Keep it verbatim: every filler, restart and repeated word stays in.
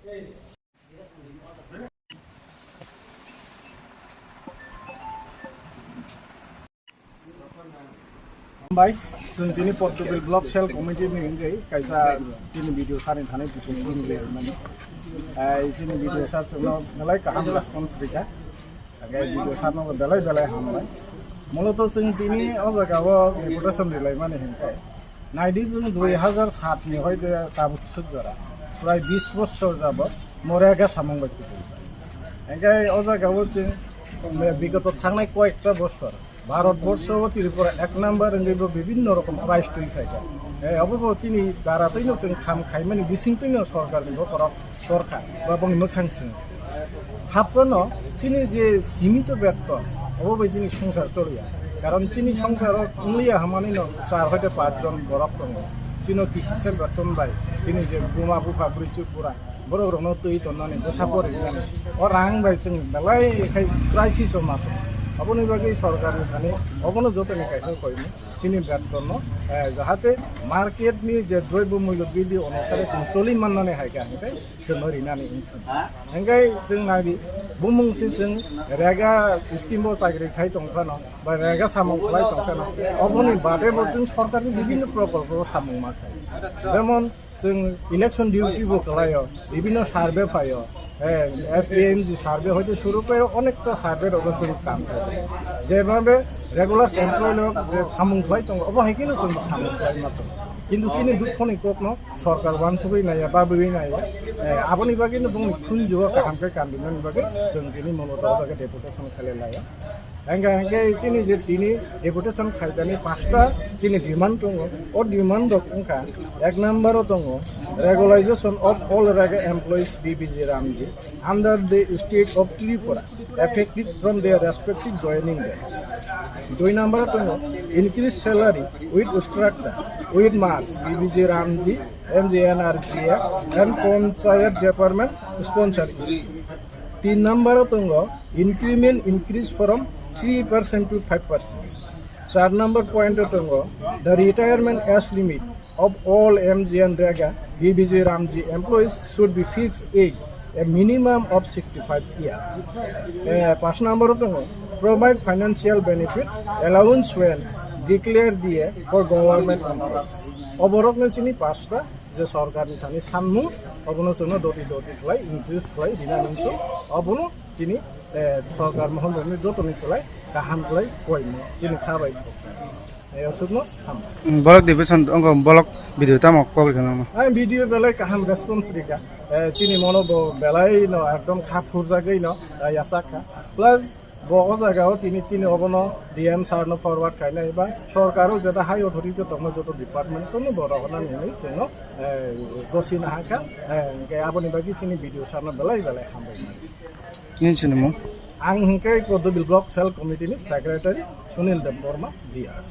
Bai, chwng tini Portugal Block Cell Committee ni wngwi kaisa chini video sani thani bikin chini le mani. Ai chini video sa chwngno nalai kaham response rika. Agai video sa no belai belai hambai. Muloto chwng tini o jaga o reputation rilai mani hinkai. Naidi chwng dui hazar sat ni hoide tabuk suk jora. Prai bis bosor jabot more aga samung bai kutung. Engkai o jaga o chwng bigoto thangnai koyekta bosor. Bharat borsho o Tripura ek number wngwi bo bibinno rokom prize twi phaikha. Eh, obo bo chini dara twino chwng kham khaimani bising twino sorkar ni bokhorok sorkar ba bongni mwkhang sing. Haphano chini je simito beton, obo bai chini songsar choliya. Karon chini songsaro wngliya hwnmani no char hoite pach jon borok tongo. Chino kisise beton bai chini je buma bupha bwrwi chuk bura borok rokno twi tonnani, bwsa pori rinani, o rang bai chwng belai khai crisis o ma tongo. Aboni bagwi sorkar ni thani obono jotoni kaisa koimung chini beton no, eh, jahate market ni je droibyo mulyo bidi onusare chwng choli mannani hai kha, hingke chwngno rinani wngkha. Hingke chwng nai di, bumung se chwng rega scheme bo chakri khai tong phano, ba rega samung khlai tong phano, oboni bade bo chwng sorkar ni bibinno prokolpo samung ma khai. Jemon, chwng election duty bo khlaio, bibinno survey phaio, eh, S P M G survey hoite suru khe onekta survey rogo chwng kam khlaio. Jebhabe regular employee rok je samung khlai tongo, obo hai kheno chwng samung khlai ma tongo. Kintu chini dukhoni kokno sorkar wansugwi naiya, babwi naiya. Eh, aboni bagwi no bongni khunjuo kaham khe kandimani bagwi chwng tini Mamata o jaga deputation khlai laio. Hingke, hingke chini je tini deputation khaidani pasta chini demand tongo. O demand rok wngkha, ek number o tongo, regularization of all rega employees B B G Ramji under the state of Tripura, effective from their respective joining dates. Dui number o tongo, increase salary with structure, with marks, B B G Ramji, M G N R G A, and Panchayat Department sponsor scheme. Tin number o tongo, increment increase from three percent to five percent. Char number point o tongo, the retirement age limit of all M G N Rega B B G Ramji employees should be fixed age a minimum of sixty-five years. Eh, pas number o tongo, provide financial benefit allowance when declared D A for government employees. Oborokno chini pasta je sorkarni thani sanmung, obono chwngno doti doti khlai, increase khlai, rina nungkhe, obono chini, eh, sorkar mohon rokni jotoni slai kaham khlai koimung chini kha bai. Eh, aswkno ham. Block division, ongo block video tamo kok rikha nangma? Ang video belai kaham response rikha. Eh, chini mono bo belai no ekdom kha phurjagwi no, eh, yachak kha. Plus, bo o jaga o tini chini obono D M sir no forward khainai ba sorkar o jeta high authority tongma joto department tongma borok hwnani hinwi chwngno, eh, gosi nahakha, eh, hwnkhe aboni bagwi chini B D O sir no belai belai hambai mano. Nini sinimung? Ang hwnkhe Kodobil Block Cell Committee ni Secretary Sunil Debbarma G R.